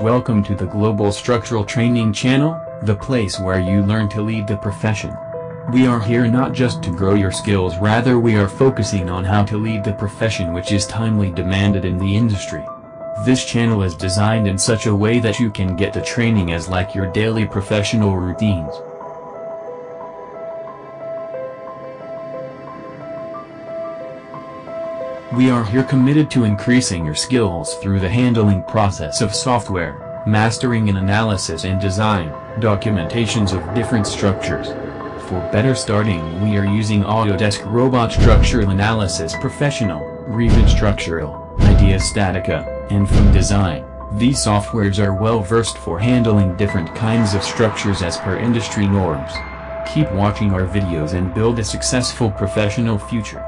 Welcome to the Global Structural Training Channel, the place where you learn to lead the profession. We are here not just to grow your skills, rather we are focusing on how to lead the profession, which is timely demanded in the industry. This channel is designed in such a way that you can get the training as like your daily professional routines. We are here committed to increasing your skills through the handling process of software, mastering in analysis and design, documentations of different structures. For better starting, we are using Autodesk Robot Structural Analysis Professional, Revit Structural, Idea Statica, and FEM Design. These softwares are well versed for handling different kinds of structures as per industry norms. Keep watching our videos and build a successful professional future.